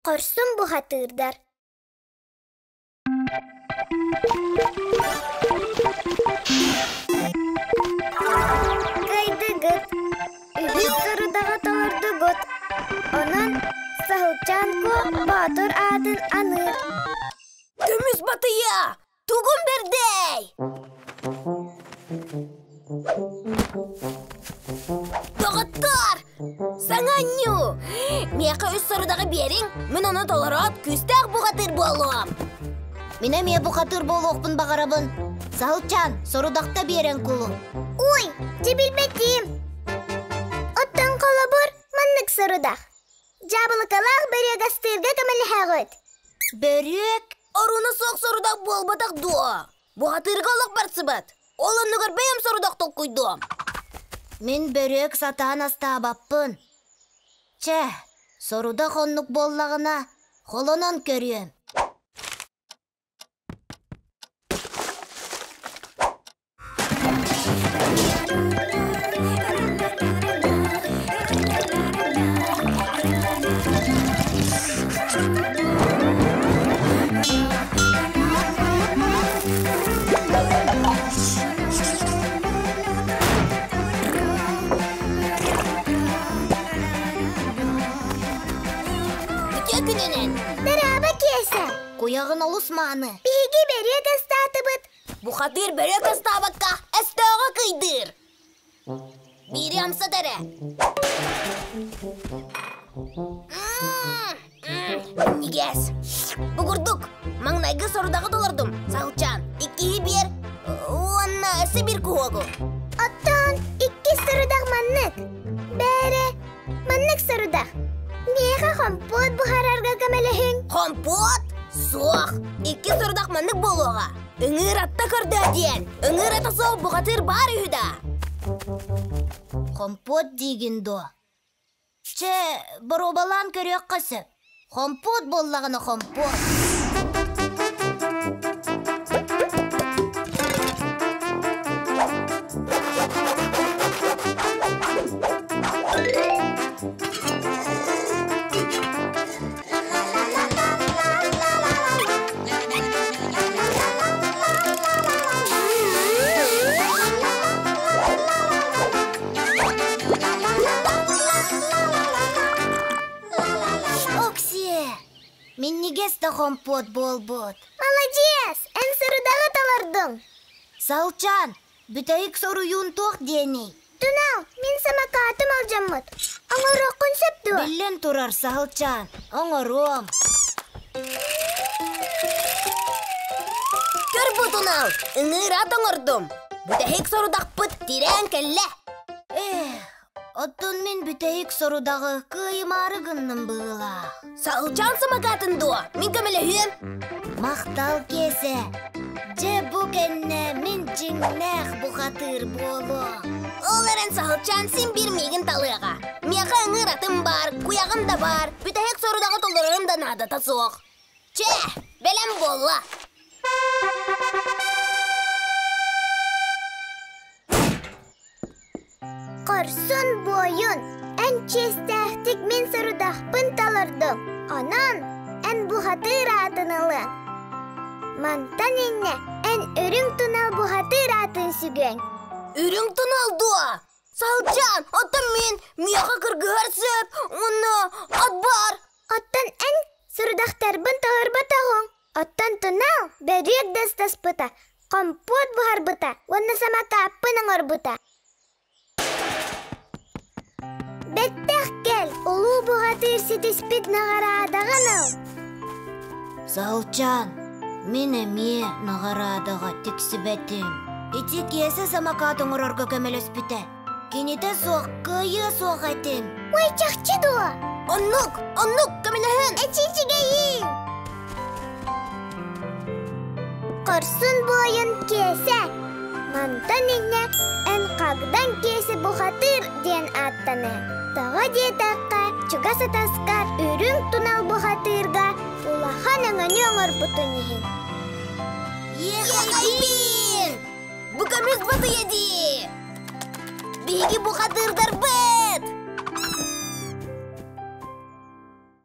Хорсун бухатыырдар Кыайдыгыт, үһүс сорудаҕы толордугут. Онон Саһылчаан Куо Боотур аатын аныыр. Көмүс батыйа! Тугун бэрдэй! Доҕоттоор! Саҥа анньуу! Миэхэ үс сорудаҕы биэриҥ, мин ону толороот күүстээх бухатыыр буолуом! Мин эмиэ бухатыыр буолуохпун баҕарабын. Саһылчаан, сорудахта биэрэн кулу. Ой, дьэ билбэтим. Оттон холобур, маннык сорудах. Дьаабылыкалаах бөрүөк астыырга көмөлөһөҕүт. Бөрүөк? Оруна суох сорудах буолбатах дуо? Бухатыырга олох барсыбат. Ол оннугар бэйэм сорудах толкуйдуом. Мин бөрүөк сатаан астаабаппын. Чэ, сорудах оннук буоллаҕына, холонон көрүөм. Үтүө күнүнэн! Дорообо, Киэсэ! Куйаҕын олус мааны. Биһиги бөрүөк астаатыбыт. Бухатыыр бөрүөк астаабакка өстөөҕө кыйдыыр. Биири амсат эрэ. Минньигэс. Бу курдук, маҥнайгы сорудаҕы толордум, Саһылчаан. Иккиһи биэр уонна өссө биир куһуогу. Оттон иккис сорудах маннык. Бээрэ, маннык сорудах. Миэхэ хомпуот буһарарга көмөлөһүҥ. Хомпуот? Суох. Иккис сорудах маннык буолуоҕа. Ыҥыыр атта көрдөө диэн. Ыҥыыр ата суох бухатыыр баар үһү да. Хомпуот диигин дуо? Чэ, боруобалаан көрүөххэ сөп. Хомпуот буоллаҕына хомпуот. Оксиэ, минньигэс да хомпуот буолбут. Маладьыас, эн сорудаҕы толордуҥ. Салчаан, бүтэһик соруйуун туох диэний? Тунал, мин самокатым алдьаммыт. Оҥоруоххун сөп дуо? Биллэн турар, Саһылчаан, оҥоруом. Көр бу Тунал, ыҥыыр ат оҥордум. Бүтэһик сорудахпыт тирээн кэллэ. Эх, оттон мин бүтэһик сорудаҕы кыайымаары гынным быһыылаах. Саһылчаан самокатын дуо? Мин көмөлөһүөм. Махтал, Киэсэ. Дьэ бу кэннэ мин дьиҥнээх бухатыыр буолуом. Ол эрэн Саһылчаан син биир миигин талыаҕа. Миэхэ ыҥыыр атым баар, куйаҕым да баар, бүтэһик сорудаҕы толорорум да наадата суох. Чэ, бэлэм буолла. Хорсун буойун, эн чиэстээхтик мин сорудахпын толордуҥ. Онон эн бухатыыр аатын ылыаҥ. Мантан инньэ эн үрүҥ тунал бухатыыр аатын сүгүөҥ. Үрүҥ тунал дуо? Салчаан, оттон мин миэхэ кыргыһар сөп, уонна ат баар. Оттон эн сорудахтарбын толорботоҕуҥ. Оттон тунал бөрүөк да ыстаспыта, хомпуот буһарбыта уонна самокаппын оҥорбута. Бэттэх кэл, улуу бухатыыр ситиспит наҕараадаҕын ыл. Саһылчаан, мин эмиэ наҕараадаҕа тиксибэтим. Ити Киэсэ самокат оҥорорго көмөлөспүтэ. Кинитэ суох кыайыа суох этим. Ой, чахчы дуо? Оннук, оннук, көмөлөһөн. Эчи-чигэйиин! Хорсун буойун Киэсэ! Мантан инньэ эн Хагдан Киэсэ бухатыыр диэн ааттаныа. Тоҕо диэтэххэ, чугас атаскар үрүҥ тунал бухатыырга улахан өҥөнү оҥорбутун иһин. Ехайбин! Бу көмүс батыйа дии! Биһиги бухатыырдарбыт!